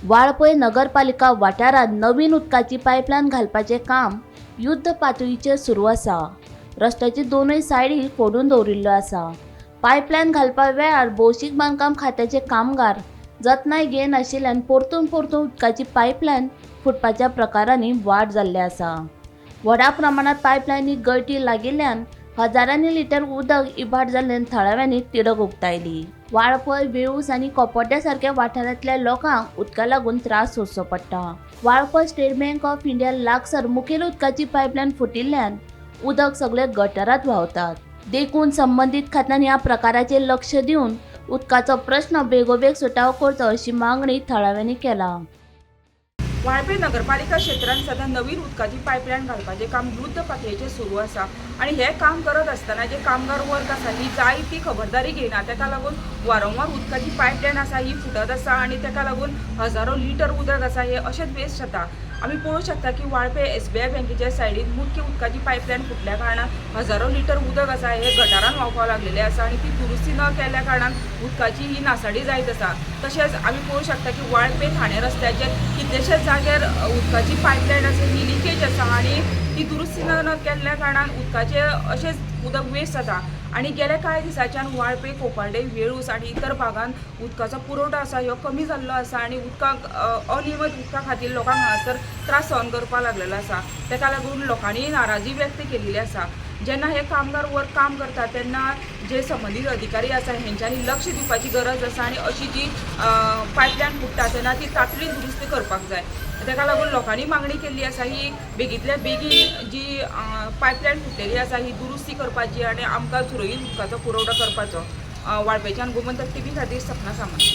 वाळपय नगरपालिका वाठारांत नवीन उदकाची पायपलायन घालपाचें काम युद्ध पातळीचेर सुरू आसा. रस्त्याची दोनूय सायडी फोडून दवरिल्ल्यो आसा. पायपलायन घालपा वेळार भौशीक बांदकाम खात्याचे कामगार जतनाय घेयनाशिल्ल्यान परतून परतून उदकाची पायपलायन फुटपाच्या प्रकारांनी वाड जाल्ली आसा. व्हडा प्रमाणात पायपलायनीक गळटी लागिल्ल्यान हजारांनी लिटर उदक इबाड जाल्ल्यान थळाव्यांनी तिडक उक्तायली. वाळपय, वेळूस आनी कोपोड्ड्या सारक्या वाठारांतल्या लोकांक उदका लागून त्रास सोंसचो पडटा. Valpoi state bank of India लागसर मुखेल उदकाची पायपलायन फुटिल्ल्यान उदक सगळे गटारात व्हांवतात. देखून संबंदीत खात्यान ह्या प्रकाराचेर लक्ष दिवन उदकाचो प्रश्न बेगोबेग सुटावो करचो अशी मागणी थळाव्यांनी केला. वाळपे नगरपालिका क्षेत्रांत सध्या नवीन उदकाची पायपलायन घालपाचें काम युद्ध पातळेचेर सुरू आसा आनी हें काम करत आसतना जे कामगार वर्ग आसा ही जाय ती खबरदारी घेयना. ताका लागून वारंवार उदकाची पायपलायन आसा ही फुटत आसा आनी ताका लागून हजारो लिटर उदक आसा हें अशेंच वेस्ट जाता. आमी पळोवंक शकता की वाळपे एसबीआय बँकेच्या सायडीन मुख्य उदकाची पायपलायन फुटल्या कारणान हजारो लिटर उदक आसा हें गटारान व्हांवपाक लागलेलें आसा आनी ती दुरुस्ती न केल्ल्या कारणान उदकाची ही नासाडी जायत आसा. तशेंच आमी पळोवंक शकता की वाळपे ठाणे रस्त्याचेर कितलेशेच जाग्यार उदकाची पायपलायन आसा ही लिकेज आसा आनी ती दुरुस्ती न न केल्ल्या कारणान उदकाचें अशेंच उदक वेस्ट जाता. आनी गेल्या कांय दिसांच्यान वाळपे, कोपार्डे, वेळूस आनी इतर भागांत उदकाचो पुरवठो आसा ह्यो कमी जाल्लो आसा आनी उदकाक अनियमीत उदका खातीर लोकांक हांगासर त्रास सहन करपाक लागलेलो आसा. ताका लागून लोकांनी नाराजी व्यक्त केलेली आसा. जेन्ना हे कामगार वर्ग काम करता तेन्ना जे संबंदीत अधिकारी आसा हेंच्यांनी लक्ष दिवपाची गरज आसा आनी अशी जी पायपलायन फुट्टा तेन्ना ती तातडीन दुरुस्ती करपाक जाय. ताका लागून लोकांनी मागणी केल्ली आसा ही बेगींतल्या बेगीन जी पायपलायन फुटलेली आसा ही दुरुस्ती करपाची आनी आमकां सुरळीत उदकाचो पुरवठो करपाचो. वाळपेच्यान गोमंतक टीव्ही खातीर सपना सामंत.